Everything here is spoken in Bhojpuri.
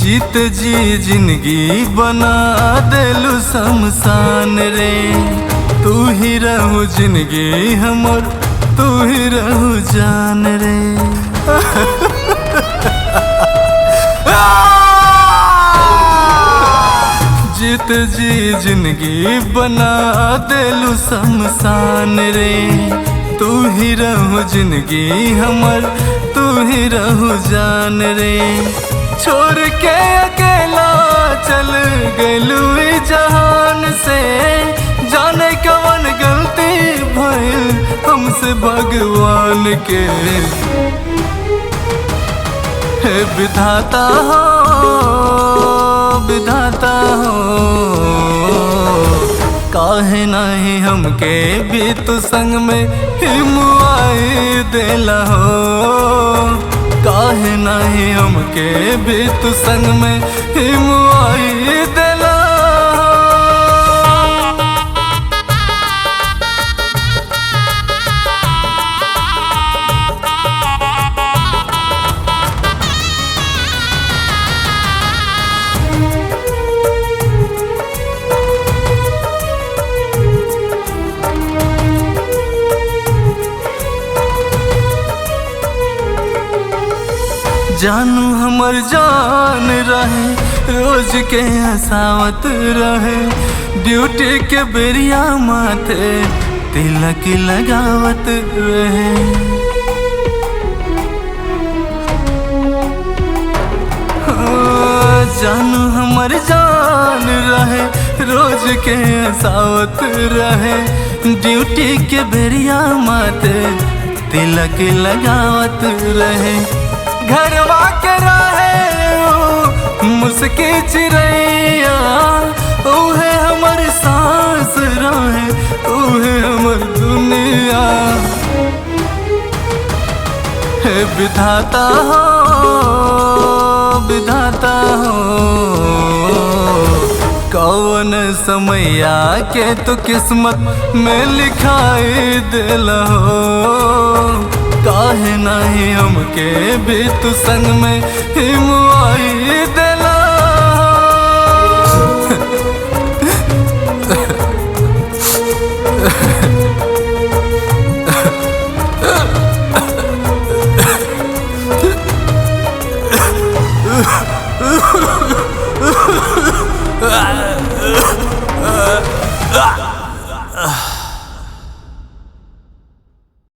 जीत जी जिंदगी बना देलू शमशान रे। तू ही रहू जिंदगी हमर, तू ही रहू जान रे। जीत जी जिंदगी बना देलू शमशान रे। तू ही रहू जिंदगी हमर, तू ही रहू जान रे। छोड़ के अकेला चल गलू जहान से, जाने कवन गलती भइल हमसे भगवान के। हे विधाता हो, विधाता हो, काहे नहीं हमके भी तू संग में हिमुआई देला हो। काहे नहीं हमके भी तू संग में हिमुआई देला हो। जानू हमर जान रहे, रोज के हंसावत रहे, ड्यूटी के बेरिया माथे तिलक लगावत रहे। हाँ, जानू हमर जान रहे, रोज के हंसावत रहे, ड्यूटी के बेरिया माथे तिलक लगावत रहे। घरवा के रहे मुस्की चिड़ैया, उहे हमर सांस रहे, उहे हमर दुनिया। हे विधाता हो, विधाता हो, कौन समैया के तू किस्मत में लिखाई देला हो। काहे नहीं हमके भी तू संग में हिमुआई देला।